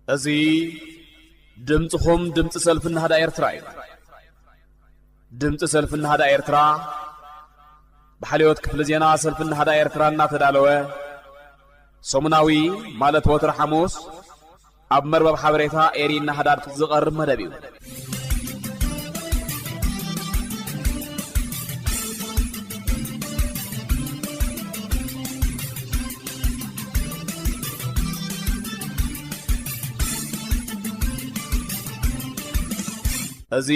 እዚ ድምፅኹም ድምፂ ሰልፊ ናህዳ ኤርትራ እዩ። ድምፂ ሰልፊ ናህዳ ኤርትራ ብሓልዮት ክፍሊ ዜና ሰልፊ ናህዳ ኤርትራ እናተዳለወ ሰሙናዊ፣ ማለት ወትሪ ሓሙስ ኣብ መርበብ ሓበሬታ ኤሪ ናህዳ ዝቐርብ መደብ እዩ። እዚ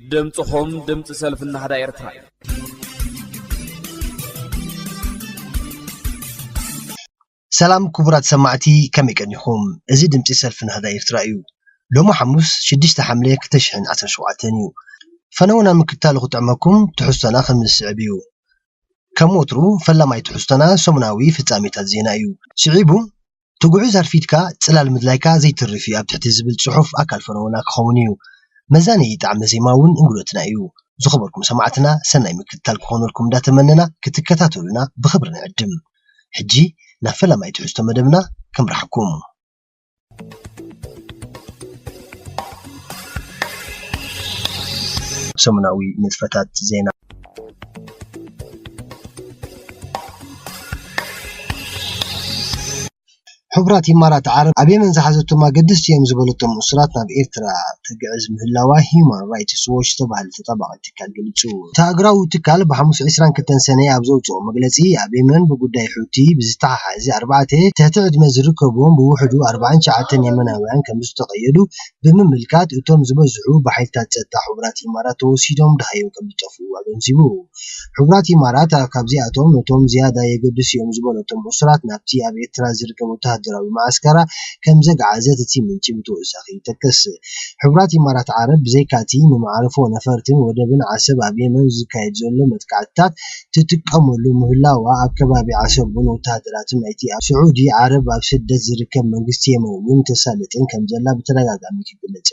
ድምፅኹም ድምፂ ሰልፊ ናህዳ ኤርትራ እዩ። ሰላም ክቡራት ሰማዕቲ፣ ከመይ ቀኒኹም? እዚ ድምፂ ሰልፊ ናህዳ ኤርትራ እዩ። ሎሚ ሓሙስ ሽዱሽተ ሓምለ ክልተ ሽሕን ዓሰርተ ሸውዓተን እዩ። ፈነውና ምክትታሉ ክጥዕመኩም፣ ትሕዝቶና ከም ዝስዕብ እዩ። ከም ወትሩ ፈላማይ ትሕዝቶና ሰሙናዊ ፍጻሜታት ዜና እዩ። ስዒቡ ትጉዕዝ ኣርፊድካ ጽላል ምድላይካ ዘይትርፍ እዩ ኣብ ትሕቲ ዝብል ጽሑፍ ኣካል ፈነውና ክኸውን እዩ። መዛነዪ ጣዕመ ዜማ እውን እንግዶትና እዩ። ዝኸበርኩም ሰማዕትና ሰናይ ምክትታል ክኾነልኩም እንዳተመነና ክትከታተሉና ብኽብሪ ንዕድም። ሕጂ ናብ ፈላማይ ትሕዝቶ መደብና ከምርሓኩም። ሰሙናዊ ንጥፈታት ዜና። ሕቡራት ኢማራት ዓረብ ኣብ የመን ዝሓዘቶም ኣገደስቲ እዮም ዝበለቶም እሱራት ናብ ኤርትራ ትግዕዝ ምህላዋ ሂዩማን ራይትስ ዎች ዝተባህለ ተጣባቒ ትካል ገሊጹ። እቲ ኣህጉራዊ ትካል ብሓሙስ ዕስራን ክልተን ሰነ ኣብ ዘውጽኦ መግለጺ፣ ኣብ የመን ብጉዳይ ሑቲ ብዝተሓሓዝ ኣርባዕተ ትሕቲ ዕድመ ዝርከብዎም ብውሕዱ ኣርባዓን ትሽዓተን የመናውያን ከም ዝተቐየዱ ብምምልካት፣ እቶም ዝበዝሑ ብሓይልታት ጸጥታ ሕቡራት ኢማራት ተወሲዶም ደሃዮም ከም ዝጠፍኡ ኣገንዚቡ። ሕቡራት ኢማራት ካብዚኣቶም ነቶም ዝያዳ የገድሱ እዮም ዝበለቶም እሱራት ናብቲ ኣብ ኤርትራ ዝርከብ ወተሃደራዊ መዓስከራ ከም ዘግዓዘት እቲ ምንጪ ብተወሳኺ ይጠቅስ። ሕቡራት ኢማራት ዓረብ ብዘይካቲ ንመዓርፎ ነፈርትን ወደብን ዓሰብ ኣብ የመን ዝካየድ ዘሎ መጥቃዕትታት ትጥቀመሉ ምህላዋ፣ ኣብ ከባቢ ዓሰብ እውን ወተሃደራትን ናይቲ ኣብ ስዑዲ ዓረብ ኣብ ስደት ዝርከብ መንግስቲ የመን እውን ተሳልጥን ከም ዘላ ብተደጋጋሚ ክግለጽ።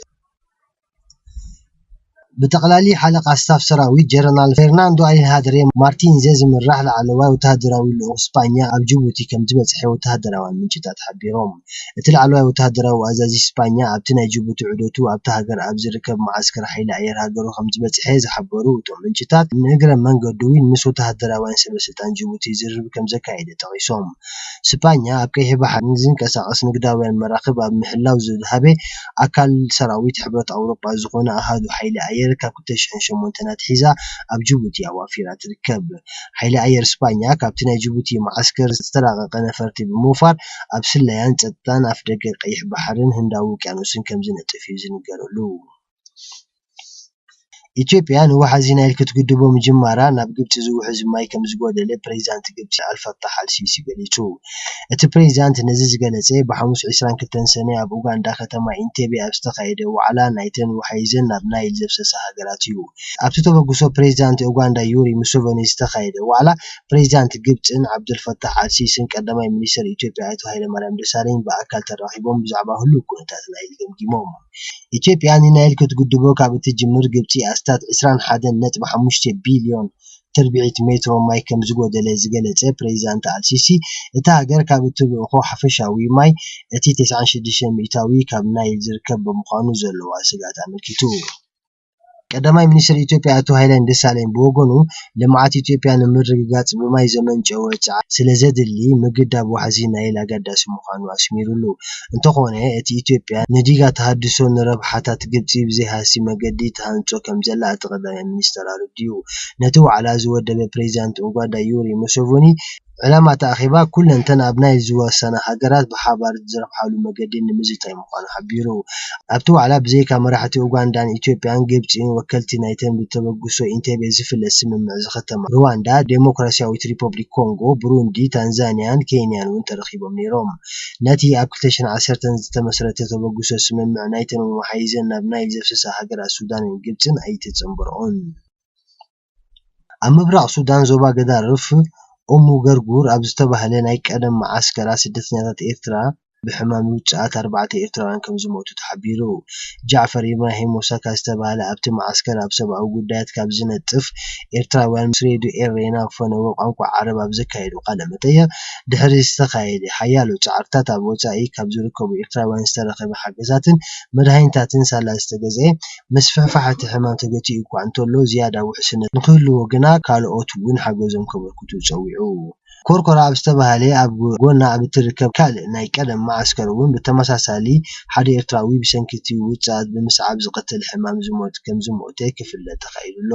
ብጠቕላሊ ሓለቓ ስታፍ ሰራዊት ጀነራል ፌርናንዶ ኣልሃድሬ ማርቲንዘ ዝምራሕ ላዕለዋይ ወተሃደራዊ ልኡኽ ስጳኛ ኣብ ጅቡቲ ከም ዝበጽሐ ወተሃደራውያን ምንጭታት ሓቢሮም። እቲ ላዕለዋይ ወተሃደራዊ ኣዛዚ ስጳኛ ኣብቲ ናይ ጅቡቲ ዑደቱ ኣብታ ሃገር ኣብ ዝርከብ መዓስከር ሓይሊ ኣየር ሃገሩ ከም ዝበጽሐ ዝሓበሩ እቶም ምንጭታት፣ ንእግረ መንገዱ እውን ምስ ወተሃደራውያን ሰበ ስልጣን ጅቡቲ ዝርርብ ከም ዘካየደ ጠቒሶም። ስጳኛ ኣብ ቀይሕ ባሕሪ ንዝንቀሳቐስ ንግዳውያን መራኽብ ኣብ ምሕላው ዝሃበ ኣካል ሰራዊት ሕብረት ኣውሮጳ ዝኾነ ኣሃዱ ሓይሊ ኣየር ካብ ክልተ ሽሕን ሸሞንተን ኣትሒዛ ኣብ ጅቡቲ ኣዋፊራ ትርከብ። ሓይሊ ኣየር ስጳኛ ካብቲ ናይ ጅቡቲ መዓስከር ዝተላቐቐ ነፈርቲ ብምውፋር ኣብ ስለያን ጸጥታን ኣፍደገ ቀይሕ ባሕርን ህንዳዊ ውቅያኖስን ከም ዝነጥፍ እዩ ዝንገረሉ። ኢትዮጵያ ንወሓዚ ናይል ክትግድቦ ምጅማራ ናብ ግብጺ ዝውሕዝ ማይ ከም ዝጎደለ ፕሬዚዳንት ግብጺ ኣልፋታሕ ኣልሲሲ ገሊጹ። እቲ ፕሬዚዳንት ነዚ ዝገለጸ ብሓሙስ ዕስራን ክልተን ሰነ ኣብ ኡጋንዳ ከተማ ኢንቴቤ ኣብ ዝተኻየደ ዋዕላ ናይተን ወሓይዘን ናብ ናይል ዘፍሰሳ ሃገራት እዩ። ኣብቲ ተበግሶ ፕሬዚዳንት ኡጋንዳ ዩሪ ሙሴቨኒ ዝተኻየደ ዋዕላ ፕሬዚዳንት ግብጽን ዓብደልፈታሕ ኣልሲስን ቀዳማይ ሚኒስተር ኢትዮጵያ ኣቶ ሃይለማርያም ደሳለኝ ብኣካል ተራኺቦም ብዛዕባ ህሉው ኩነታት ናይል ገምጊሞም። ኢትዮጵያ ንናይል ክትግድቦ ካብ እትጅምር ግብጺ ኣስታት ዕስራን ሓደን ነጥቢ ሓሙሽተ ቢልዮን ትርብዒት ሜትሮ ማይ ከም ዝጎደለ ዝገለጸ ፕሬዚዳንት ኣልሲሲ፣ እታ ሃገር ካብ እትልእኾ ሓፈሻዊ ማይ እቲ ተስዓን ሽዱሽተ ሚእታዊ ካብ ናይል ዝርከብ ብምዃኑ ዘለዋ ስግኣት ኣመልኪቱ። ቀዳማይ ሚኒስትር ኢትዮጵያ ኣቶ ሃይለ ደሳለኝ ብወገኑ፣ ልምዓት ኢትዮጵያ ንምርግጋጽ ብማይ ዘመንጨወ ጸዓት ስለ ዘድሊ፣ ምግዳብ ዋሕዚ ናይል ኣገዳሲ ምዃኑ ኣስሚሩሉ። እንተኾነ፣ እቲ ኢትዮጵያ ንዲጋ ተሃድሶ ንረብሓታት ግብጺ ብዘይሃሲ መገዲ ትሃንጾ ከም ዘላ እቲ ቀዳማይ ሚኒስተር ኣረዲኡ። ነቲ ዋዕላ ዝወደበ ፕሬዚዳንት ኡጋንዳ ዩሪ ሙሴቬኒ፣ ዕላማ እቲ ኣኼባ ኩለንተን ኣብ ናይል ዝዋሰና ሃገራት ብሓባር ዝረብሓሉ መገዲ ንምዝታይ ምዃኑ ሓቢሩ። ኣብቲ ዋዕላ ብዘይካ መራሕቲ ኡጋንዳን ኢትዮጵያን፣ ግብጺን ወከልቲ ናይተን ብተበግሶ ኢንቴቤ ዝፍለጥ ስምምዕ ዝኸተማ ሩዋንዳ፣ ዴሞክራሲያዊት ሪፖብሊክ ኮንጎ፣ ብሩንዲ፣ ታንዛንያን ኬንያን እውን ተረኺቦም ነይሮም። ነቲ ኣብ ክልተ ሽሕን ዓሰርተን ዝተመስረተ ተበግሶ ስምምዕ ናይተን መሓይዘን ናብ ናይል ዘፍስሳ ሃገራት ሱዳንን ግብጽን ኣይተጸንበርኦን። ኣብ ምብራቕ ሱዳን ዞባ ገዳርፍ ኡሙ ገርጉር ኣብ ዝተባህለ ናይ ቀደም መዓስከራት ስደተኛታት ኤርትራ ብሕማም ውጽኣት ኣርባዕተ ኤርትራውያን ከም ዝሞቱ ተሓቢሩ። ጃዕፈር ኢብራሂም ሞሳካ ዝተባህለ ኣብቲ መዓስከር ኣብ ሰብኣዊ ጉዳያት ካብ ዝነጥፍ ኤርትራውያን ምስ ሬድዮ ኤሬና ፈነወ ቋንቋ ዓረብ ኣብ ዘካየዶ ቃለ መጠይቕ፣ ድሕሪ ዝተኻየደ ሓያሎ ጻዕርታት ኣብ ወጻኢ ካብ ዝርከቡ ኤርትራውያን ዝተረኸበ ሓገዛትን መድሃኒታትን ሳላ ዝተገዝአ ምስፍሕፋሕ እቲ ሕማም ተገቲኡ እኳ እንተሎ፣ ዝያዳ ውሕስነት ንክህልዎ ግና ካልኦት እውን ሓገዞም ከበርክቱ ጸዊዑ። ኮርኮራ ኣብ ዝተባህለ ኣብ ጎና ኣብ እትርከብ ካልእ ናይ ቀደም መዓስከር እውን ብተመሳሳሊ ሓደ ኤርትራዊ ብሰንኪ እቲ ውጽኣት ብምስዓብ ዝቐትል ሕማም ዝሞት ከም ዝሞተ ክፍለጥ ተኻኢሉ ኣሎ።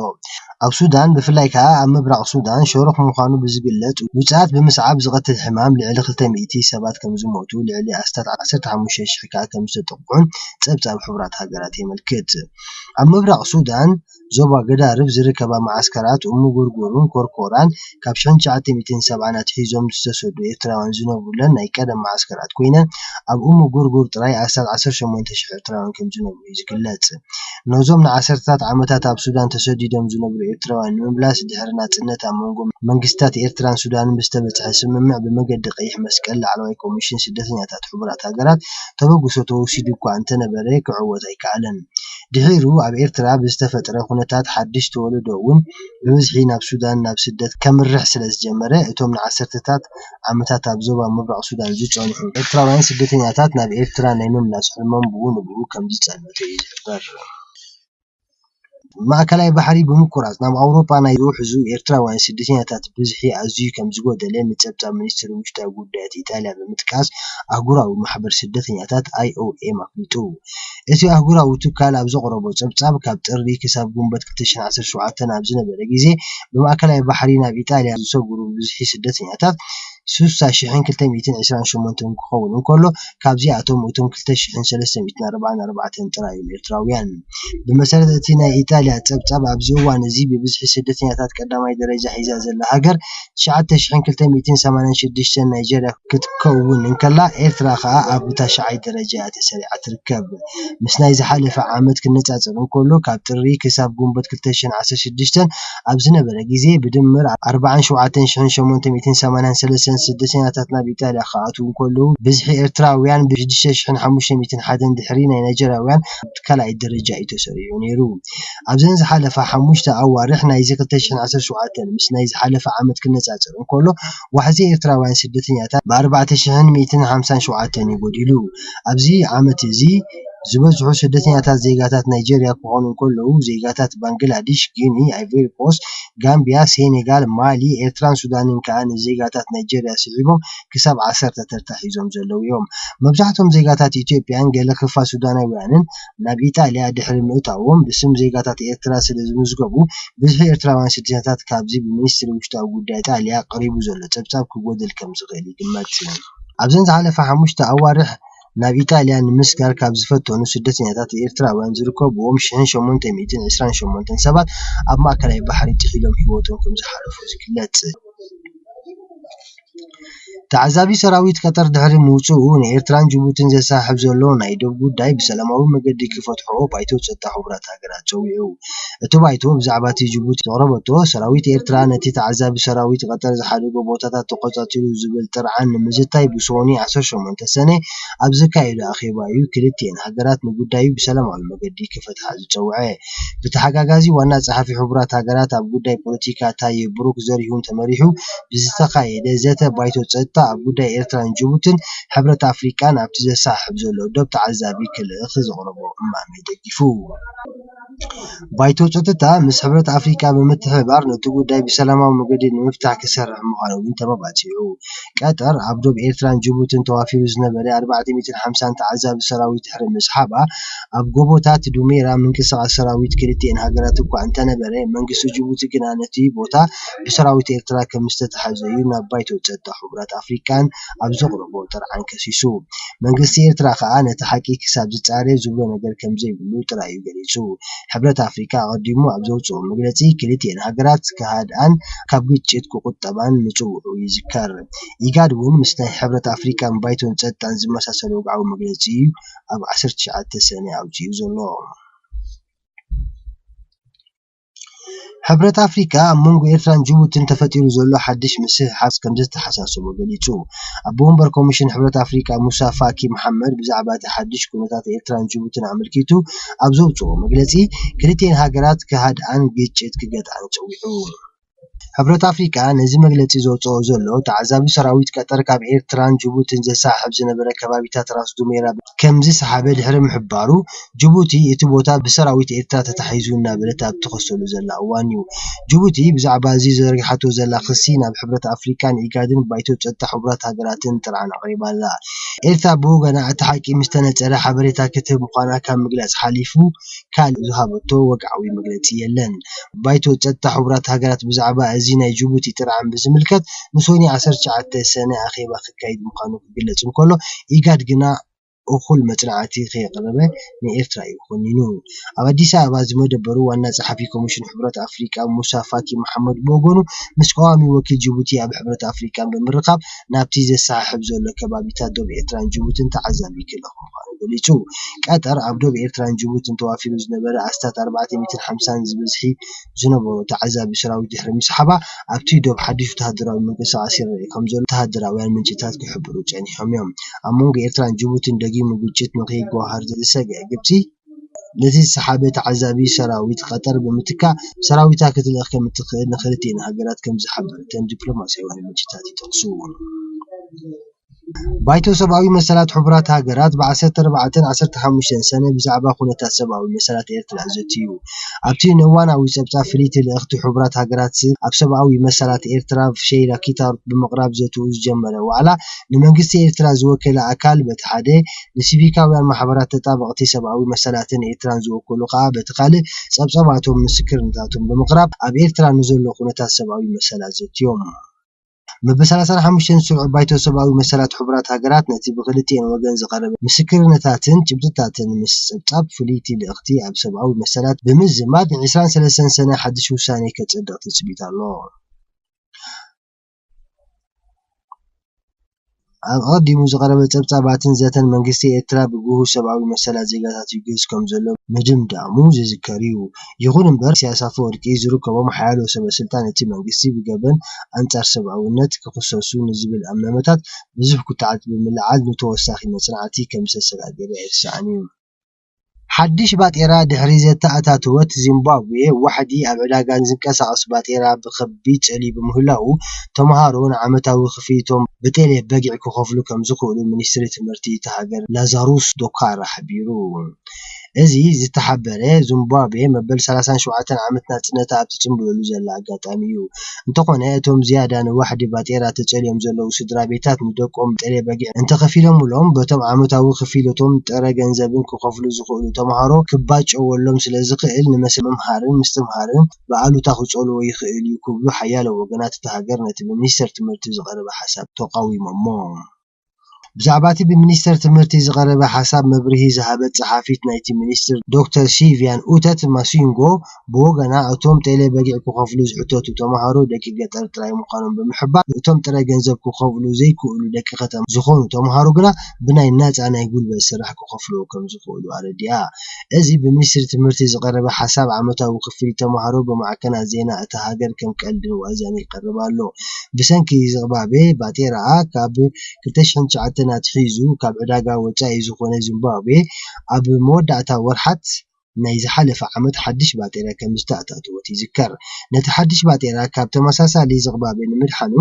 ኣብ ሱዳን፣ ብፍላይ ከኣ ኣብ ምብራቕ ሱዳን፣ ሸሮኽ ምዃኑ ብዝግለጽ ውጽኣት ብምስዓብ ዝቐትል ሕማም ልዕሊ ክልተ ሚእቲ ሰባት ከም ዝሞቱ፣ ልዕሊ ኣስታት ዓሰርተ ሓሙሽተ ሽሕ ከኣ ከም ዝተጠቕዑን ጸብጻብ ሕቡራት ሃገራት የመልክት። ኣብ ምብራቕ ሱዳን፣ ዞባ ገዳርፍ ዝርከባ መዓስከራት ኡሙ ጉርጉርን ኮርኮራን ካብ ሽሕን ትሽዓተ ሚእትን ሰብዓን ኣትሒዞም ዝተሰዱ ኤርትራውያን ዝነብሩለን ናይ ቀደም መዓስከራት ኮይነን፣ ኣብ ኡሙ ጉርጉር ጥራይ ኣስታት ዓሰርተ ሸሞንተ ሽሕ ኤርትራውያን ከም ዝነብሩ እዩ ዝግለጽ። ነዞም ንዓሰርተታት ዓመታት ኣብ ሱዳን ተሰዲዶም ዝነብሩ ኤርትራውያን ንምምላስ ድሕሪ ናጽነት ኣብ መንጎ መንግስታት ኤርትራን ሱዳንን ብዝተበጽሐ ስምምዕ ብመገዲ ቀይሕ መስቀል ላዕለዋይ ኮሚሽን ስደተኛታት ሕቡራት ሃገራት ተበግሶ ተወሲዱ እኳ እንተነበረ ክዕወት ኣይከኣለን። ድሒሩ ኣብ ኤርትራ ብዝተፈጥረ ኩነታት ሓድሽ ተወለዶ እውን ብብዝሒ ናብ ሱዳን ናብ ስደት ከምርሕ ስለ ዝጀመረ እቶም ንዓሰርተታት ዓመታት ኣብ ዞባ ምብራቕ ሱዳን ዝጸንሑ ኤርትራውያን ስደተኛታት ናብ ኤርትራ ናይ ምምላስ ሕልሞም ብኡ ንብኡ ከም ዝጸልመተ እዩ ዝሕበር። ማእከላይ ባሕሪ ብምቁራጽ ናብ ኣውሮጳ ናይ ዝውሕዙ ኤርትራውያን ስደተኛታት ብዝሒ ኣዝዩ ከም ዝጎደለ ንጸብጻብ ሚኒስትሪ ውሽጣዊ ጉዳያት ኢጣልያ ብምጥቃስ ኣህጉራዊ ማሕበር ስደተኛታት ኣይ ኦ ኤም ኣፍሊጡ። እቲ ኣህጉራዊ ትካል ኣብ ዘቕረቦ ጸብጻብ ካብ ጥሪ ክሳብ ጉንበት ክልተ ሽሕን ዓሰርተ ሸውዓተን ኣብ ዝነበረ ግዜ ብማእከላይ ባሕሪ ናብ ኢጣልያ ዝሰግሩ ብዝሒ ስደተኛታት ስሳ ሽሕን ክልተ ሚእትን ዕስራን ሸሞንተን ክኸውን እንከሎ ካብዚኣቶም እቶም ክልተ ሽሕን ሰለስተ ሚእትን ኣርባዓን ኣርባዕተን ጥራይ እዮም ኤርትራውያን። ብመሰረት እቲ ናይ ኢጣልያ ጸብጻብ ኣብዚ እዋን እዚ ብብዝሒ ስደተኛታት ቀዳማይ ደረጃ ሒዛ ዘላ ሃገር ትሽዓተ ሽሕን ክልተ ሚእትን ሰማንያን ሽዱሽተን ናይጀርያ ክትከውን እንከላ ኤርትራ ከኣ ኣብ ታሽዓይ ደረጃ እያ ተሰሪዓ ትርከብ። ምስ ናይ ዝሓለፈ ዓመት ክነጻጸር እንከሎ ካብ ጥሪ ክሳብ ጉንበት ክልተ ሽሕን ዓሰርተ ሽዱሽተን ኣብ ዝነበረ ግዜ ብድምር ኣርባዓን ሸውዓተን ሽሕን ሸሞንተ ሚእትን ሰማንያን ሰለስተን ስደተኛታት ናብ ኢጣልያ ክኣትዉ እንከለዉ ብዝሒ ኤርትራውያን ብሽዱሽተ ሽሕን ሓሙሽተ ሚእትን ሓደን ድሕሪ ናይ ናይጀርያውያን ኣብ ካልኣይ ደረጃ እዩ ተሰሪዑ ነይሩ። ኣብዘን ዝሓለፋ ሓሙሽተ ኣዋርሕ ናይዚ ክልተ ሽሕን ዓሰርተ ሸውዓተን ምስ ናይ ዝሓለፈ ዓመት ክነጻጸር እንከሎ ዋሕዚ ኤርትራውያን ስደተኛታት ብኣርባዕተ ሽሕን ሚእትን ሓምሳን ሸውዓተን እዩ ጎዲሉ። ኣብዚ ዓመት እዚ ዝበዝሑ ስደተኛታት ዜጋታት ናይጀርያ ክኾኑ እንከለዉ ዜጋታት ባንግላዲሽ፣ ጊኒ፣ ኣይቮሪ ኮስት፣ ጋምቢያ፣ ሴኔጋል፣ ማሊ፣ ኤርትራን ሱዳንን ከኣ ንዜጋታት ናይጀርያ ስዒቦም ክሳብ ዓሰርተ ተርታ ሒዞም ዘለዉ እዮም። መብዛሕትኦም ዜጋታት ኢትዮጵያን ገለ ክፋል ሱዳናውያንን ናብ ኢጣልያ ድሕሪ ምእታዎም ብስም ዜጋታት ኤርትራ ስለ ዝምዝገቡ ብዝሒ ኤርትራውያን ስደተኛታት ካብዚ ብሚኒስትሪ ውሽጣዊ ጉዳይ ኢጣልያ ቀሪቡ ዘሎ ጸብጻብ ክጎድል ከም ዝኽእል ይግመት። ኣብዘን ዝሓለፋ ሓሙሽተ ኣዋርሕ ናብ ኢጣልያ ንምስጋር ካብ ዝፈተኑ ስደተኛታት ኤርትራውያን ዝርከብዎም ሽሕን ሸሞንተ ሚእትን ዕስራን ሸሞንተን ሰባት ኣብ ማእከላይ ባሕሪ ጥሒሎም ህይወቶም ከም ዝሓለፉ ዝግለጽ። ተዓዛቢ ሰራዊት ቀጠር ድሕሪ ምውጽኡ ንኤርትራን ጅቡትን ዘሰሓሕብ ዘሎ ናይ ዶብ ጉዳይ ብሰላማዊ መገዲ ክፈትሕኦ ባይቶ ጸጥታ ሕቡራት ሃገራት ጸዊዑ። እቲ ባይቶ ብዛዕባ እቲ ጅቡቲ ዘቕረበቶ ሰራዊት ኤርትራ ነቲ ተዓዛቢ ሰራዊት ቀጠር ዝሓደጎ ቦታታት ተቖጻጺሩ ዝብል ጥርዓን ንምዝታይ ብሰኑይ ዓሰርተ ሸሞንተ ሰነ ኣብ ዘካየዶ ኣኼባ እዩ ክልቲኤን ሃገራት ንጉዳዩ ብሰላማዊ መገዲ ክፈትሓ ዝጸውዐ። ብተሓጋጋዚ ዋና ጸሓፊ ሕቡራት ሃገራት ኣብ ጉዳይ ፖለቲካ ታየ ብሩክ ዘሪሁን ተመሪሑ ብዝተኻየደ ዘተ ባይቶ ጸጥታ ኣብ ጉዳይ ኤርትራን ጅቡትን ሕብረት ኣፍሪቃን ኣብቲ ዘሰሓሕብ ዘሎ ዶብ ተዓዛቢ ክልእኽ ዘቕረቦ እማመ ደጊፉ። ባይቶ ጸጥታ ምስ ሕብረት ኣፍሪቃ ብምትሕብባር ነቲ ጉዳይ ብሰላማዊ መገዲ ንምፍታሕ ክሰርሕ ምዃኑ እውን ተመባጺዑ። ቀጠር ኣብ ዶብ ኤርትራን ጅቡትን ተዋፊሩ ዝነበረ ኣርባዕተ ሚእትን ሓምሳን ተዓዛቢ ሰራዊት ድሕሪ ምስሓባ ኣብ ጎቦታት ዱሜራ ምንቅስቓስ ሰራዊት ክልቲኤን ሃገራት እኳ እንተነበረ መንግስቲ ጅቡቲ ግና ነቲ ቦታ ብሰራዊት ኤርትራ ከም ዝተታሕዘ እዩ ናብ ባይቶ ጸጥታ ሕቡራት ኣፍሪቃን ኣብ ዘቕረቦ ጥርዓን ከሲሱ። መንግስቲ ኤርትራ ከኣ ነቲ ሓቂ ክሳብ ዝጻረ ዝብሎ ነገር ከም ዘይብሉ ጥራይ እዩ ገሊጹ። ሕብረት ኣፍሪቃ ኣቐዲሙ ኣብ ዘውጽኦ መግለጺ ክልቲኤን ሃገራት ክሃድኣን ካብ ግጭት ክቑጠባን ምጽውዑ ይዝከር። ኢጋድ እውን ምስ ናይ ሕብረት ኣፍሪቃን ባይቶን ጸጥታን ዝመሳሰል ወግዓዊ መግለጺ እዩ ኣብ ዓሰርተ ትሽዓተ ሰነ ኣውጺኡ ዘሎ። ሕብረት ኣፍሪቃ ኣብ መንጎ ኤርትራን ጅቡትን ተፈጢሩ ዘሎ ሓድሽ ምስሕሓብ ከም ዘተሓሳሰቦ ገሊጹ። ኣቦ ወንበር ኮሚሽን ሕብረት ኣፍሪቃ ሙሳ ፋኪ መሓመድ ብዛዕባ እቲ ሓድሽ ኩነታት ኤርትራን ጅቡትን ኣመልኪቱ ኣብ ዘውጽኦ መግለጺ፣ ክልቲኤን ሃገራት ክሃድኣን ግጭት ክገትኣን ጸዊዑ። ሕብረት ኣፍሪቃ ነዚ መግለጺ ዘውጽኦ ዘሎ፣ ተዓዛቢ ሰራዊት ቀጠር ካብ ኤርትራን ጅቡትን ዘሰሓሕብ ዝነበረ ከባቢታት ራስ ዱሜራ ከም ዝሰሓበ ድሕሪ ምሕባሩ፣ ጅቡቲ እቲ ቦታ ብሰራዊት ኤርትራ ተታሒዙ እናበለት ኣብ ትኸሰሉ ዘላ እዋን እዩ። ጅቡቲ ብዛዕባ እዚ ዘርጊሓቶ ዘላ ክሲ ናብ ሕብረት ኣፍሪቃን ኢጋድን ባይቶ ጸጥታ ሕቡራት ሃገራትን ጥርዓን ኣቕሪባ ኣላ። ኤርትራ ብወገና እቲ ሓቂ ምስ ተነጸረ ሓበሬታ ክትህብ ምዃና ካብ ምግላጽ ሓሊፉ ካልእ ዝሃበቶ ወግዓዊ መግለጺ የለን። ባይቶ ጸጥታ ሕቡራት ሃገራት ብዛዕባ እዚ ናይ ጅቡቲ ጥርዓን ብዝምልከት ንሶኒ ዓሰርተ ትሽዓተ ሰነ ኣኼባ ክካይድ ምዃኑ ክግለጽ እንከሎ፣ ኢጋድ ግና እኹል መጽናዕቲ ከየቕረበ ንኤርትራ እዩ ኮኒኑ። ኣብ ኣዲስ ኣበባ ዝመደበሩ ዋና ጸሓፊ ኮሚሽን ሕብረት ኣፍሪቃ ሙሳ ፋኪ መሓመድ ብወገኑ፣ ምስ ቀዋሚ ወኪል ጅቡቲ ኣብ ሕብረት ኣፍሪቃ ብምርኻብ ናብቲ ዘሰሓሕብ ዘሎ ከባቢታት ዶብ ኤርትራን ጅቡትን ተዓዛቢ ክልእኽ ምዃኑ ገሊጹ። ቀጠር ኣብ ዶብ ኤርትራን ጅቡትን ተዋፊሩ ዝነበረ ኣስታት ኣርባዕተ ሚእትን ሓምሳን ዝበዝሒ ዝነበሮ ተዓዛቢ ሰራዊት ድሕሪ ምስሓባ፣ ኣብቲ ዶብ ሓድሽ ወተሃደራዊ ምንቅስቓስ ይረአ ከም ዘሎ ወተሃደራውያን ምንጭታት ክሕብሩ ጸኒሖም እዮም። ኣብ መንጎ ኤርትራን ጅቡትን ደጊሙ ግጭት ንኸይጓሃር ዝሰግአ ግብጺ፣ ነቲ ዝሰሓበ ተዓዛቢ ሰራዊት ቀጠር ብምትካእ፣ ሰራዊታ ክትልእኽ ከም እትኽእል ንኽልቲኤን ሃገራት ከም ዝሓበረተን ዲፕሎማስያውያን ምንጭታት ይጠቕሱ። ባይቶ ሰብኣዊ መሰላት ሕቡራት ሃገራት ብ ዓሰርተ ኣርባዕተን ዓሰርተ ሓሙሽተን ሰነ ብዛዕባ ኩነታት ሰብኣዊ መሰላት ኤርትራ ዘትዩ። ኣብቲ ንእዋናዊ ጸብጻብ ፍልይቲ ልእኽቲ ሕቡራት ሃገራት ኣብ ሰብኣዊ መሰላት ኤርትራ ሸይላ ኪታሩት ብምቕራብ ዘትኡ ዝጀመረ ዋዕላ፣ ንመንግስቲ ኤርትራ ዝወከለ ኣካል በቲ ሓደ፣ ንሲቪካውያን ማሕበራት ተጣበቕቲ ሰብኣዊ መሰላትን ኤርትራን ዝወከሉ ከኣ በቲ ካልእ ጸብጻባቶም ምስክርነታቶም ብምቕራብ ኣብ ኤርትራ ንዘሎ ኩነታት ሰብኣዊ መሰላት ዘትዮም። መበል ሰላሳን ሓሙሽተን ስሩዕ ባይቶ ሰብኣዊ መሰላት ሕቡራት ሃገራት ነቲ ብክልቲኤን ወገን ዝቐረበ ምስክርነታትን ጭብጥታትን ምስ ጸብጻብ ፍልይቲ ልእኽቲ ኣብ ሰብኣዊ መሰላት ብምዝማድ ን ዕስራን ሰለስተን ሰነ ሓድሽ ውሳኔ ከጸድቕ ትጽቢት ኣሎ። ኣብ ኣቐዲሙ ዝቐረበ ጸብጻባትን ዘተን መንግስቲ ኤርትራ ብግሁድ ሰብኣዊ መሰላት ዜጋታት ይግህስ ከም ዘሎ ምድምዳሙ ዝዝከር እዩ። ይኹን እምበር፣ ኢሳያስ ኣፈወርቂ ዝርከቦም ሓያሎ ሰበ ስልጣን እቲ መንግስቲ ብገበን ኣንጻር ሰብኣውነት ክኽሰሱ ንዝብል ኣመመታት ብዙሕ ቁጥዓት ብምልዓል ንተወሳኺ መጽናዕቲ ከም ዝተሰጋገረ ኣይርሳዕን እዩ። ሓድሽ ባጤራ ድሕሪ ዘተኣታተወት ዚምባብዌ፣ ዋሕዲ ኣብ ዕዳጋ ዝንቀሳቐስ ባጤራ ብኸቢድ ጸልዩ ብምህላዉ፣ ተምሃሮ ንዓመታዊ ክፍሊቶም ብቴሌ በጊዕ ክኸፍሉ ከም ዝኽእሉ ሚኒስትሪ ትምህርቲ እታ ሃገር ላዛሩስ ዶካራ ሓቢሩ። እዚ ዝተሓበረ፣ ዚምባብዌ መበል ሰላሳን ሸውዓተን ዓመት ናጽነታ ኣብ ትጽንብለሉ ዘላ ኣጋጣሚ እዩ። እንተኾነ፣ እቶም ዝያዳ ንዋሕዲ ባጤራ ተጸልዮም ዘለዉ ስድራ ቤታት ንደቆም ቴሌ በጊዕ እንተኸፊሎምሎም፣ በቶም ዓመታዊ ክፍሊቶም ጥረ ገንዘብን ክኸፍሉ ዝኽእሉ ተምሃሮ ክባጨወሎም ስለ ዝኽእል፣ ንመሰል ምምሃርን ምስትምሃርን ብኣሉታ ክጸልዎ ይኽእል እዩ ክብሉ ሓያሎ ወገናት እታ ሃገር ነቲ ብሚኒስተር ትምህርቲ ዝቐረበ ሓሳብ ተቓዊሞሞ። ብዛዕባ እቲ ብሚኒስተር ትምህርቲ ዝቐረበ ሓሳብ መብርሂ ዝሃበት ጸሓፊት ናይቲ ሚኒስትር ዶክተር ሲቪያን ኡተት ማሲንጎ ብወገና፣ እቶም ቴሌ በጊዕ ክኸፍሉ ዝሕተቱ ተምሃሮ ደቂ ገጠር ጥራይ ምዃኖም ብምሕባር፣ እቶም ጥረ ገንዘብ ክኸፍሉ ዘይክእሉ ደቂ ከተማ ዝኾኑ ተምሃሮ ግና ብናይ ናጻ ናይ ጉልበት ስራሕ ክኸፍልዎ ከም ዝኽእሉ ኣረዲኣ። እዚ ብሚኒስትሪ ትምህርቲ ዝቐረበ ሓሳብ ዓመታዊ ክፍሊት ተምሃሮ ብማዕከናት ዜና እታ ሃገር ከም ቀልድን ዋዛን ይቐርብ ኣሎ። ብሰንኪ ዝቕባበ ባጤራኣ ካብ ክልተ ሽሕን ትሽዓተን ኣትሒዙ ካብ ዕዳጋ ወጻኢ ዝኾነ ዚምባብዌ፣ ኣብ መወዳእታ ወርሓት ናይ ዝሓለፈ ዓመት ሓድሽ ባጤራ ከም ዝተኣታተወት ይዝከር። ነቲ ሓድሽ ባጤራ ካብ ተመሳሳሊ ዝቕባበ ንምድሓኑ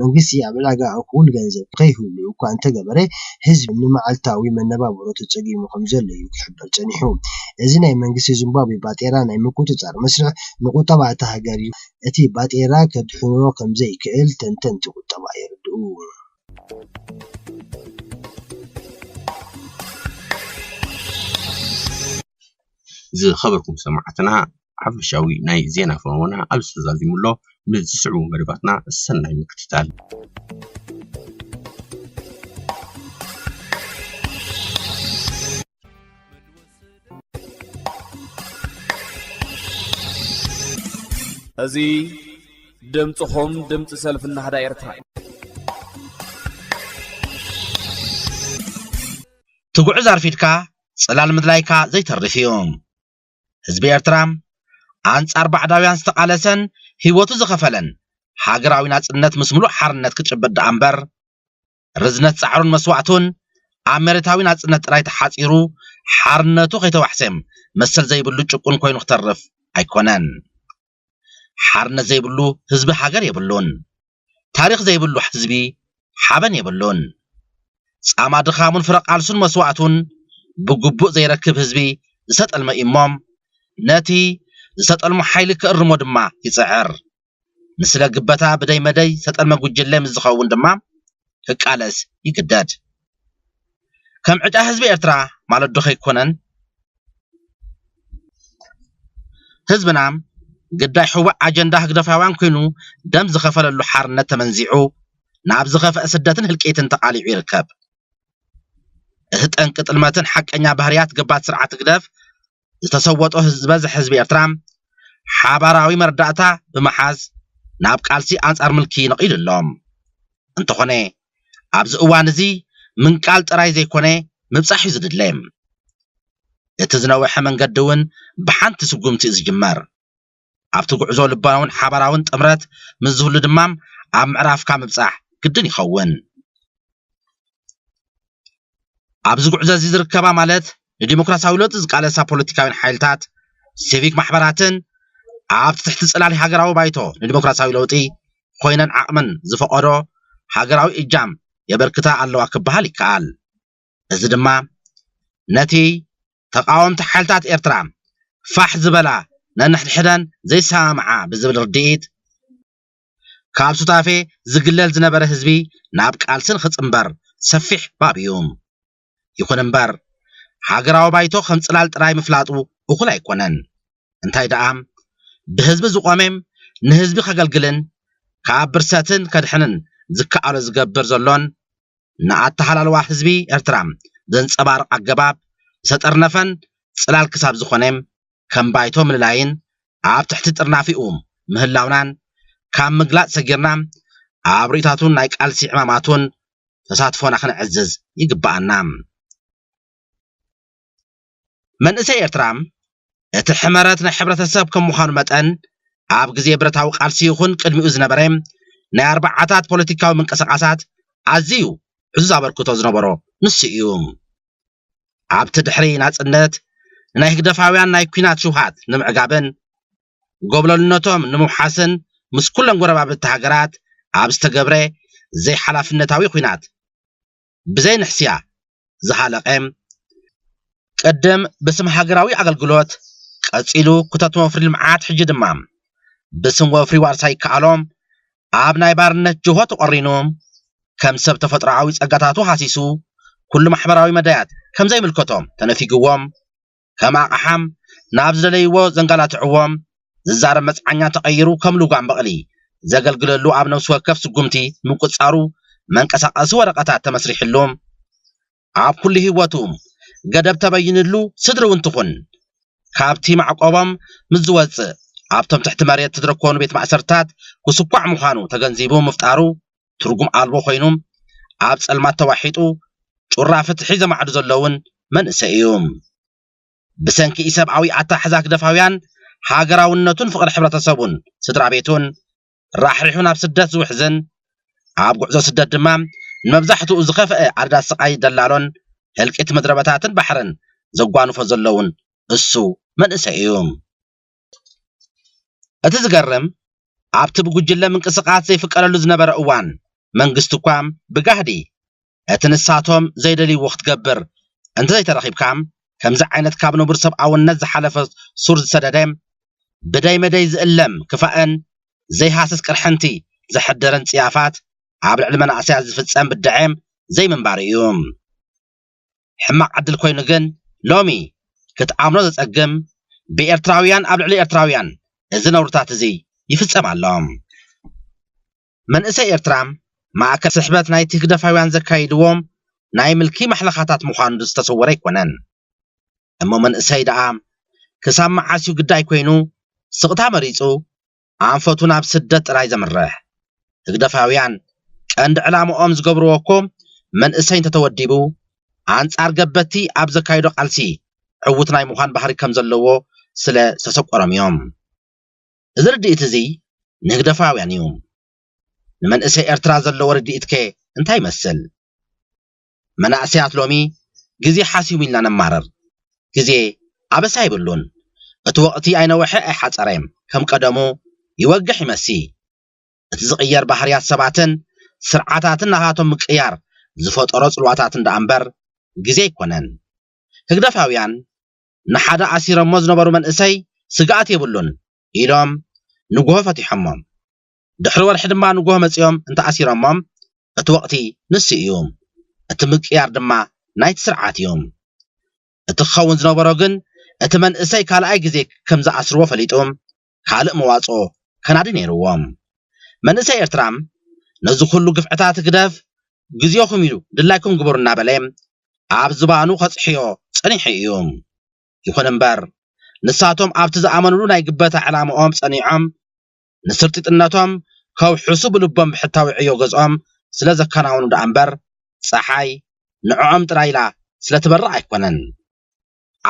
መንግስቲ ኣብ ዕዳጋ እኹል ገንዘብ ከይህሉ እኳ እንተገበረ፣ ህዝቢ ንመዓልታዊ መነባብሮ ተጸጊሙ ከም ዘሎ እዩ ክሕበር ጸኒሑ። እዚ ናይ መንግስቲ ዚምባብዌ ባጤራ ናይ ምቁጽጻር መስርሕ ንቁጠባ እታ ሃገር እዩ። እቲ ባጤራ ከድሕኖ ከም ዘይክእል ተንተንቲ ቁጠባ የረድኡ። ዝኸበርኩም ሰማዕትና፣ ሓፈሻዊ ናይ ዜና ፈነወና ኣብዚ ተዛዚሙ ኣሎ። ምስ ዝስዕቡ መደባትና ሰናይ ምክትታል። እዚ ድምፅኹም ድምፂ ሰልፊ ናህዳ ኤርትራ እዩ። ትጉዕዝ ኣርፊድካ ጽላል ምድላይካ ዘይተርፍ እዩ። ህዝቢ ኤርትራ ኣንጻር ባዕዳውያን ዝተቓለሰን ህይወቱ ዝኸፈለን ሃገራዊ ናጽነት ምስ ምሉእ ሓርነት ክጭብጥ ደኣ እምበር፣ ርዝነት ጻዕሩን መስዋእቱን ኣብ መሬታዊ ናጽነት ጥራይ ተሓጺሩ፣ ሓርነቱ ከይተዋሕሰ መሰል ዘይብሉ ጭቁን ኮይኑ ክተርፍ ኣይኮነን። ሓርነት ዘይብሉ ህዝቢ ሃገር የብሉን። ታሪኽ ዘይብሉ ህዝቢ ሓበን የብሉን። ጻማ ድኻሙን ፍረ ቃልሱን መስዋእቱን ብግቡእ ዘይረክብ ህዝቢ ዝተጠልመ እዩ እሞ፣ ነቲ ዝተጠልሞ ሓይሊ ክእርሞ ድማ ይጽዕር። ንስለ ግበታ ብደይ መደይ ዝተጠልመ ጉጅለ ምስ ዝኸውን ድማ ክቃለስ ይግደድ። ከም ዕጫ ህዝቢ ኤርትራ ማለት ዶ ከይኮነን? ህዝብና ግዳይ ሕቡእ ኣጀንዳ ህግደፋውያን ኮይኑ ደም ዝኸፈለሉ ሓርነት ተመንዚዑ ናብ ዝኸፍአ ስደትን ህልቂትን ተቓሊዑ ይርከብ። እቲ ጠንቂ ጥልመትን ሓቀኛ ባህርያት ገባቲ ስርዓት ህግደፍ ዝተሰወጦ ዝበዝሕ ህዝቢ ኤርትራ ሓባራዊ መረዳእታ ብምሓዝ ናብ ቃልሲ ኣንጻር ምልኪ ነቒሉ ኣሎ። እንተኾነ ኣብዚ እዋን እዚ ምንቃል ጥራይ ዘይኮነ ምብጻሕ እዩ ዝድለ። እቲ ዝነውሐ መንገዲ እውን ብሓንቲ ስጉምቲ እዩ ዝጅመር። ኣብቲ ጉዕዞ ልባውን ሓባራውን ጥምረት ምስ ዝህሉ ድማ ኣብ ምዕራፍካ ምብጻሕ ግድን ይኸውን። ኣብዚ ጉዕዞ እዚ ዝርከባ ማለት ንዲሞክራሲያዊ ለውጢ ዝቃለሳ ፖለቲካውያን ሓይልታት፣ ሲቪክ ማሕበራትን ኣብ ትሕቲ ጽላል ሃገራዊ ባይቶ ንዲሞክራሲያዊ ለውጢ ኮይነን ዓቕመን ዝፈቐዶ ሃገራዊ እጃም የበርክታ ኣለዋ ክበሃል ይከኣል። እዚ ድማ ነቲ ተቓወምቲ ሓይልታት ኤርትራ ፋሕ ዝበላ ነንሕድሕደን ዘይሰማምዓ ብዝብል ርድኢት ካብ ሱታፌ ዝግለል ዝነበረ ህዝቢ ናብ ቃልሲ ንኽጽንበር ሰፊሕ ባብ እዩ። ይኹን እምበር ሃገራዊ ባይቶ ከም ጽላል ጥራይ ምፍላጡ እኹል ኣይኮነን። እንታይ ደኣ ብህዝቢ ዝቖመ ንህዝቢ ከገልግልን ካብ ብርሰትን ከድሕንን ዝከኣሎ ዝገብር ዘሎን ንኣተሃላልዋ ህዝቢ ኤርትራ ዘንጸባርቕ ኣገባብ ዝተጠርነፈን ጽላል ክሳብ ዝኾነ ከም ባይቶ ምልላይን ኣብ ትሕቲ ጥርናፊኡ ምህላውናን ካብ ምግላጽ ሰጊርና ኣብ ርእይታቱን ናይ ቃልሲ ዕማማቱን ተሳትፎና ክነዕዝዝ ይግብኣና። መንእሰይ ኤርትራ እቲ ሕመረት ናይ ሕብረተሰብ ከም ምዃኑ መጠን ኣብ ግዜ ብረታዊ ቃልሲ ይኹን ቅድሚኡ ዝነበረ ናይ ኣርባዓታት ፖለቲካዊ ምንቅስቓሳት ኣዝዩ ዕዙዝ ኣበርክቶ ዝነበሮ ንሱ እዩ። ኣብቲ ድሕሪ ናጽነት ንናይ ህግደፋውያን ናይ ኲናት ሽውሃት ንምዕጋብን ጎብለልነቶም ንምውሓስን ምስ ኩለን ጎረባብቲ ሃገራት ኣብ ዝተገብረ ዘይሓላፍነታዊ ኲናት ብዘይ ንሕስያ ዝሃለቐ፣ ቅድም ብስም ሃገራዊ ኣገልግሎት፣ ቀጺሉ ክተት ወፍሪ ልምዓት፣ ሕጂ ድማ ብስም ወፍሪ ዋርሳይ ይከኣሎ ኣብ ናይ ባርነት ጅሆ ተቖሪኑ፣ ከም ሰብ ተፈጥሮኣዊ ጸጋታቱ ሃሲሱ፣ ኩሉ ማሕበራዊ መዳያት ከም ዘይምልከቶም ተነፊግዎም፣ ከም ኣቕሓም ናብ ዝደለይዎ ዘንጋላትዕዎም፣ ዝዛረብ መጽዓኛ ተቐይሩ ከም ልጓም በቕሊ ዘገልግለሉ ኣብ ነፍሲ ወከፍ ስጉምቲ ምቁጽጻሩ መንቀሳቐሲ ወረቐታት ተመስሪሕሉ፣ ኣብ ኩሉ ህይወቱ ገደብ ተበይንሉ ስድሪ እውን ትኹን ካብቲ ማዕቆቦም ምስ ዝወጽእ ኣብቶም ትሕቲ መሬት ዝርከኑ ቤት ማእሰርታት ክስኳዕ ምዃኑ ተገንዚቡ ምፍጣሩ ትርጉም ኣልቦ ኮይኑ ኣብ ጸልማት ተዋሒጡ ጩራ ፍትሒ ዘማዕዱ ዘለውን መንእሰይ እዩ። ብሰንኪ ኢሰብኣዊ ኣተሓሕዛ ህግደፋውያን ሃገራውነቱን ፍቕሪ ሕብረተሰቡን ስድራ ቤቱን ራሕሪሑ ናብ ስደት ዝውሕዝን ኣብ ጉዕዞ ስደት ድማ ንመብዛሕትኡ ዝኸፍአ ኣደዳ ስቓይ ደላሎን ህልቂት ምድረበታትን ባሕርን ዘጓንፎ ዘለውን እሱ መንእሰይ እዩ። እቲ ዝገርም ኣብቲ ብጉጅለ ምንቅስቓስ ዘይፍቀደሉ ዝነበረ እዋን መንግስቲ እኳ ብጋህዲ እቲ ንሳቶም ዘይደልይዎ ክትገብር እንተዘይተረኺብካ ከምዚ ዓይነት ካብ ንቡር ሰብኣውነት ዝሓለፈ ሱር ዝሰደደ ብደይ መደይ ዝእለም ክፋእን ዘይሃስስ ቅርሕንቲ ዘሕደረን ጽያፋት ኣብ ልዕሊ መናእሰያት ዝፍጸም ብድዐ ዘይምንባሩ እዩ። ሕማቕ ዕድል ኮይኑ ግን ሎሚ ክትኣምኖ ዘጸግም ብኤርትራውያን ኣብ ልዕሊ ኤርትራውያን እዚ ነውርታት እዚ ይፍጸም ኣሎ። መንእሰይ ኤርትራ ማእከል ስሕበት ናይቲ ህግደፋውያን ዘካይድዎም ናይ ምልኪ ማሕለኻታት ምዃኑ ዝተሰወረ ኣይኮነን። እሞ መንእሰይ ደኣ ክሳብ መዓስ እዩ ግዳይ ኮይኑ ስቕታ መሪጹ ኣንፈቱ ናብ ስደት ጥራይ ዘምርሕ? ህግደፋውያን ቀንዲ ዕላምኦም ዝገብርዎ እኮ መንእሰይ እንተተወዲቡ ኣንጻር ገበቲ ኣብ ዘካይዶ ቃልሲ ዕዉት ናይ ምዃን ባህሪ ከም ዘለዎ ስለ ዝተሰቆሮም እዮም። እዚ ርድኢት እዚ ንህግደፋውያን እዩ። ንመንእሰይ ኤርትራ ዘለዎ ርድኢትከ እንታይ ይመስል? መናእሰያት ሎሚ ግዜ ሓሲሙ ኢልና ነማርር። ግዜ ኣበሳ ይብሉን። እቲ ወቕቲ ኣይነወሐ ኣይሓጸረ፣ ከም ቀደሙ ይወግሕ ይመሲ። እቲ ዝቕየር ባህርያት ሰባትን ስርዓታትን ናታቶም ምቅያር ዝፈጠሮ ጽልዋታትን ደኣ እምበር ግዜ ኣይኮነን። ህግደፋውያን ንሓደ ኣሲሮሞ ዝነበሩ መንእሰይ ስግኣት የብሉን ኢሎም ንግሆ ፈቲሖሞም። ድሕሪ ወርሒ ድማ ንግሆ መጺኦም እንተኣሲሮሞም እቲ ወቕቲ ንሱ እዩ። እቲ ምቅያር ድማ ናይቲ ስርዓት እዩ። እቲ ክኸውን ዝነበሮ ግን እቲ መንእሰይ ካልኣይ ግዜ ከም ዝኣስርዎ ፈሊጡ ካልእ መዋጽኦ ከናዲ ነይርዎም። መንእሰይ ኤርትራ ነዚ ኩሉ ግፍዕታት ግደፍ፣ ግዜኹም እዩ ድላይኩም ግበሩ እናበለ ኣብ ዝባኑ ከጽሕዮ ጸኒሑ እዩ። ይኹን እምበር ንሳቶም ኣብቲ ዝኣመኑሉ ናይ ግበታ ዕላምኦም ጸኒዖም ንስርጢጥነቶም ከውሕሱ ብልቦም ብሕታዊ ዕዮ ገዝኦም ስለ ዘከናውኑ ደኣ እምበር ጸሓይ ንዕኦም ጥራይ ኢላ ስለ ትበርቕ ኣይኮነን።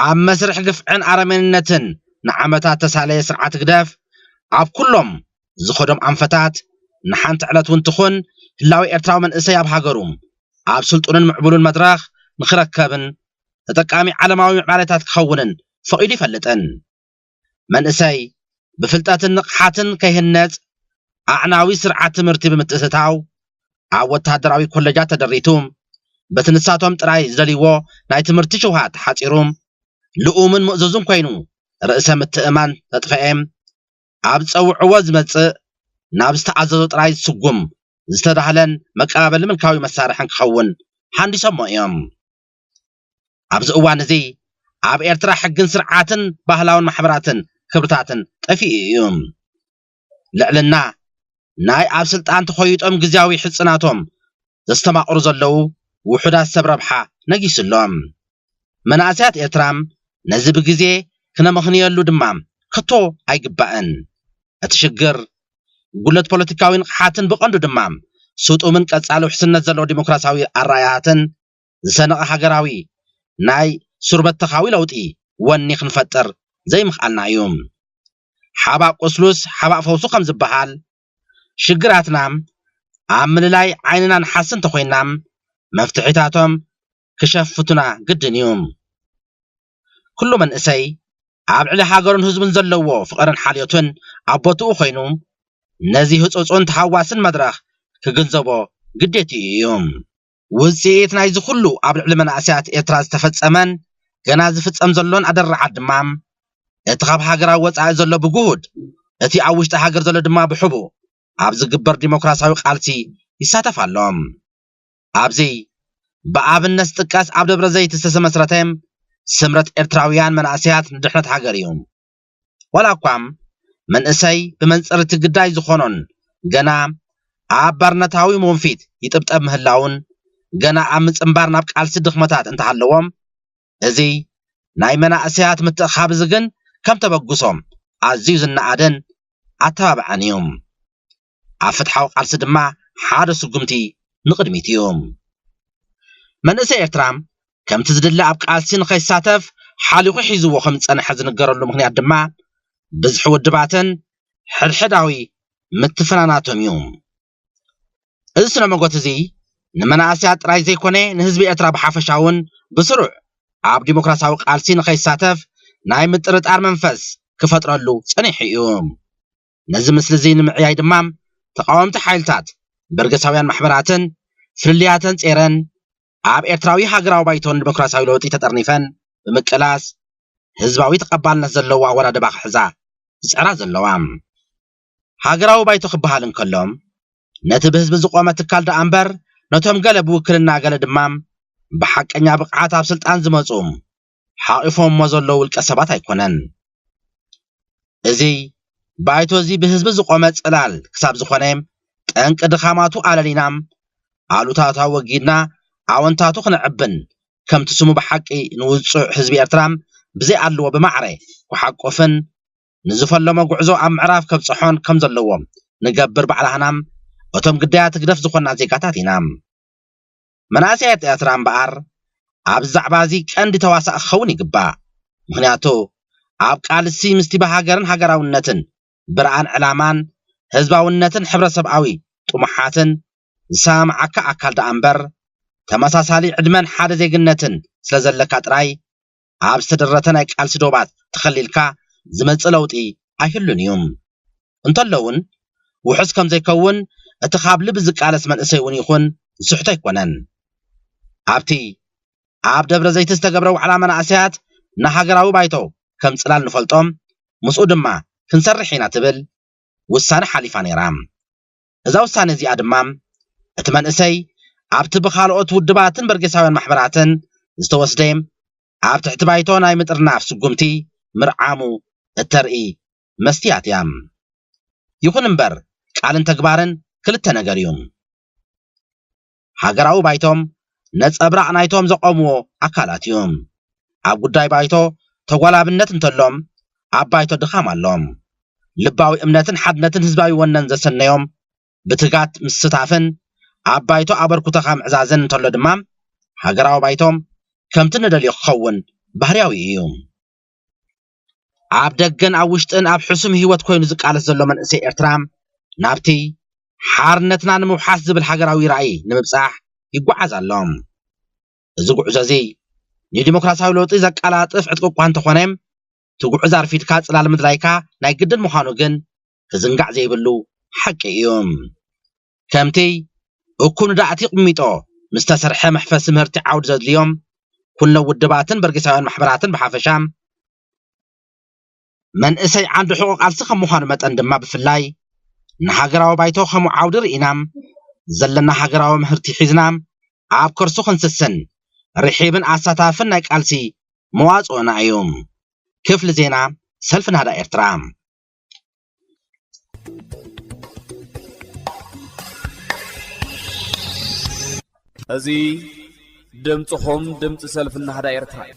ኣብ መስርሕ ግፍዕን ኣረሜንነትን ንዓመታት ተሳለየ ስርዓት ህግደፍ ኣብ ኩሎም ዝኸዶም ኣንፈታት ንሓንቲ ዕለት እውን ትኹን ህላዊ ኤርትራዊ መንእሰይ ኣብ ሃገሩ ኣብ ስልጡንን ምዕቡሉን መድረኽ ንኽረከብን ተጠቃሚ ዓለማዊ ምዕባለታት ክኸውንን ፈቒዱ ይፈልጥን። መንእሰይ ብፍልጠትን ንቕሓትን ከይህነጽ ኣዕናዊ ስርዓት ትምህርቲ ብምትእትታው ኣብ ወተሃደራዊ ኮለጃት ተደሪቱ በቲ ንሳቶም ጥራይ ዝደልይዎ ናይ ትምህርቲ ሽውሃት ተሓጺሩ ልኡምን ምእዙዝን ኮይኑ ርእሰ ምትእማን ተጥፈኤ ኣብ ዝጸውዕዎ ዝመጽእ ናብ ዝተኣዘዞ ጥራይ ዝስጉም ዝተዳህለን መቀባበሊ ምልካዊ መሳርሕን ክኸውን ሃንዲሶሞ እዮም። ኣብዚ እዋን እዚ ኣብ ኤርትራ ሕግን ስርዓትን ባህላውን ማሕበራትን ክብርታትን ጠፊኡ እዩ። ልዕልና ናይ ኣብ ስልጣን ተኾይጦም ግዝያዊ ሕጽናቶም ዘስተማቕሩ ዘለዉ ውሑዳት ሰብ ረብሓ ነጊሱሎም። መናእሰያት ኤርትራ ነዚ ብግዜ ክነመኽንየሉ ድማ ከቶ ኣይግባእን። እቲ ሽግር ጉለት ፖለቲካዊ ንቕሓትን ብቐንዱ ድማ ስጡምን ቀጻሊ ውሕስነት ዘለዎ ዲሞክራሲያዊ ኣረኣእያትን ዝሰነቐ ሃገራዊ ናይ ሱርበተኻዊ ለውጢ ወኒ ክንፈጥር ዘይምኽኣልና እዩ። ሓባእ ቁስሉስ ሓባእ ፈውሱ ከም ዝበሃል ሽግራትና ኣብ ምልላይ ዓይንና ንሓስ እንተኾይና መፍትሒታቶም ክሸፍቱና ግድን እዩ። ኩሉ መንእሰይ ኣብ ልዕሊ ሃገሩን ህዝቡን ዘለዎ ፍቕርን ሓልዮትን ኣብ ቦትኡ ኮይኑ ነዚ ህጹጽን ተሃዋስን መድረኽ ክግንዘቦ ግዴትኡ እዩ። ውጽኢት ናይዚ ኩሉ ኣብ ልዕሊ መናእሰያት ኤርትራ ዝተፈጸመን ገና ዝፍጸም ዘሎን ኣደራዓት ድማ እቲ ካብ ሃገራዊ ወጻኢ ዘሎ ብግሁድ እቲ ኣብ ውሽጢ ሃገር ዘሎ ድማ ብሕቡእ ኣብ ዝግበር ዲሞክራሲያዊ ቃልሲ ይሳተፍ ኣሎ። ኣብዚ ብኣብነት ዝጥቀስ ኣብ ደብረ ዘይት ዝተመስረተ ስምረት ኤርትራውያን መናእሰያት ንድሕነት ሃገር እዩ። ዋላ እኳ መንእሰይ ብመንጽር እቲ ግዳይ ዝኾኖን ገና ኣብ ባርነታዊ ወንፊት ይጥብጠብ ምህላውን ገና ኣብ ምጽንባር ናብ ቃልሲ ድኽመታት እንተሃለዎም እዚ ናይ መናእሰያት ምትእኻብ እዚ ግን ከም ተበግሶ ኣዝዩ ዝነኣድን ኣተባብዐን እዩ። ኣብ ፍትሓዊ ቃልሲ ድማ ሓደ ስጉምቲ ንቕድሚት እዩ። መንእሰይ ኤርትራ ከምቲ ዝድለ ኣብ ቃልሲ ንኸይሳተፍ ሓሊኹ ሒዝዎ ከም ዝጸንሐ ዝንገረሉ ምኽንያት ድማ ብዝሒ ውድባትን ሕድሕዳዊ ምትፍናናቶም እዩ። እዚ ስነ መጎት እዚ ንመናእሰያት ጥራይ ዘይኮነ ንህዝቢ ኤርትራ ብሓፈሻ እውን ብስሩዕ ኣብ ዲሞክራሲያዊ ቃልሲ ንኸይሳተፍ ናይ ምጥርጣር መንፈስ ክፈጥረሉ ጸኒሑ እዩ። ነዚ ምስሊ እዚ ንምዕያይ ድማ ተቓወምቲ ሓይልታት በርገሳውያን ማሕበራትን ፍልልያተን ጼረን ኣብ ኤርትራዊ ሃገራዊ ባይቶን ዲሞክራሲያዊ ለውጢ ተጠርኒፈን ብምቅላስ ህዝባዊ ተቐባልነት ዘለዎ ኣወዳድባ ክሕዛ ዝጽዕራ ዘለዋ። ሃገራዊ ባይቶ ክበሃል እንከሎ ነቲ ብህዝቢ ዝቖመ ትካል ደኣ እምበር ነቶም ገለ ብውክልና ገለ ድማ ብሓቀኛ ብቕዓት ኣብ ስልጣን ዝመጹ ሓቒፎሞ ዘለዉ ውልቀ ሰባት ኣይኮነን። እዚ ባይቶ እዚ ብህዝቢ ዝቖመ ጽላል ክሳብ ዝኾነ ጠንቂ ድኻማቱ ኣለሊና ኣሉታቱ ኣወጊድና ኣወንታቱ ክነዕብን ከምቲ ስሙ ብሓቂ ንውጹዕ ህዝቢ ኤርትራ ብዘይ ኣድልዎ ብማዕረ ክሓቁፍን ንዝፈለሞ ጉዕዞ ኣብ ምዕራፍ ከብጽሖን ከም ዘለዎ ንገብር ባዕላህና እቶም ግዳያት ህግደፍ ዝኾንና ዜጋታት ኢና። መናእሰያት ኤርትራ እምበኣር ኣብዚ ዛዕባ እዚ ቀንዲ ተዋሳእ ክኸውን ይግባእ። ምኽንያቱ ኣብ ቃልሲ ምስቲ ብሃገርን ሃገራውነትን ብርኣን ዕላማን ህዝባውነትን ሕብረተሰብኣዊ ጥሙሓትን ዝሰማምዓካ ኣካል ደኣ እምበር፣ ተመሳሳሊ ዕድመን ሓደ ዜግነትን ስለ ዘለካ ጥራይ፣ ኣብ ዝተደረተ ናይ ቃልሲ ዶባት ተኸሊልካ ዝመጽእ ለውጢ ኣይህሉን እዩ። እንተሎ እውን፣ ውሑስ ከም ዘይከውን እቲ ካብ ልቢ ዝቃለስ መንእሰይ እውን ይኹን ዝስሕቶ ኣይኮነን። ኣብቲ ኣብ ደብረ ዘይት ዝተገብረ ዋዕላ መናእሰያት ንሃገራዊ ባይቶ ከም ጽላል ንፈልጦም፣ ምስኡ ድማ ክንሰርሕ ኢና ትብል ውሳነ ሓሊፋ ነይራ። እዛ ውሳነ እዚኣ ድማ፣ እቲ መንእሰይ ኣብቲ ብኻልኦት ውድባትን በርጌሳውያን ማሕበራትን ዝተወስደ ኣብ ትሕቲ ባይቶ ናይ ምጥርናፍ ስጉምቲ ምርዓሙ እተርኢ መስትያት እያ። ይኹን እምበር፣ ቃልን ተግባርን ክልተ ነገር እዩ። ሃገራዊ ባይቶም ነጸብራቕ ናይቶም ዘቖምዎ ኣካላት እዩ። ኣብ ጉዳይ ባይቶ ተጓላብነት እንተሎም፣ ኣብ ባይቶ ድኻም ኣሎም። ልባዊ እምነትን ሓድነትን ህዝባዊ ወነን ዘሰነዮም ብትጋት ምስታፍን ኣብ ባይቶ ኣበርክቶኻ ምዕዛዝን እንተሎ ድማ፣ ሃገራዊ ባይቶም ከምቲ ንደልዮ ክኸውን ባህርያዊ እዩ። ኣብ ደገን ኣብ ውሽጥን ኣብ ሕሱም ህይወት ኮይኑ ዝቃለስ ዘሎ መንእሰይ ኤርትራ፣ ናብቲ ሓርነትና ንምውሓስ ዝብል ሃገራዊ ራእይ ንምብጻሕ ይጓዓዝ ኣሎ። እዚ ጉዕዞ እዚ ንዲሞክራሲያዊ ለውጢ ዘቀላጥፍ ዕጥቂ እኳ እንተኾነ፣ እቲ ጉዕዞ ኣርፊድካ ጽላል ምድላይካ ናይ ግድን ምዃኑ ግን ክዝንጋዕ ዘይብሉ ሓቂ እዩ። ከምቲ እኩ ንዳእቲ ቅሚጦ ምስ ተሰርሐ መሕፈሲ ምህርቲ ዓውዲ ዘድልዮም፣ ኩሎም ውድባትን በርጌሳውያን ማሕበራትን ብሓፈሻ፣ መንእሰይ ዓንዲ ሕቖ ቃልሲ ከም ምዃኑ መጠን ድማ ብፍላይ፣ ንሃገራዊ ባይቶ ከም ዓውዲ ርኢና፣ ዘለና ሃገራዊ ምህርቲ ሒዝና ኣብ ከርሱ ክንስስን፣ ርሒብን ኣሳታፍን ናይ ቃልሲ መዋጽኦና እዩ። ክፍሊ ዜና፣ ሰልፊ ናህዳ ኤርትራ። እዚ ድምጽኹም ድምጺ ሰልፊ ናህዳ ኤርትራ እዩ።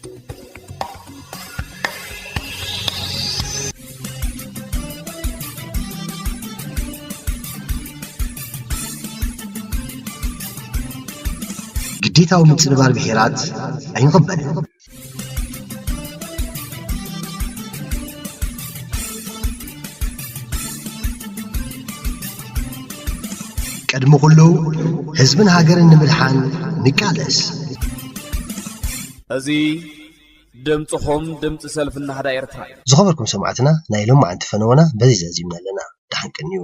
ግዴታዊ ምጽንባር ብሄራት ኣይንቕበልን። ቅድሚ ኩሉ ህዝብን ሃገርን ንምድሓን ንቃለስ። እዚ ድምጽኹም ድምጺ ሰልፊ ናህዳ ኤርትራ እዩ። ዝኸበርኩም ሰማዕትና፣ ናይ ሎማዓንቲ ፈነወና በዚ ዘዚምና ኣለና። ደሓን ቀንዩ።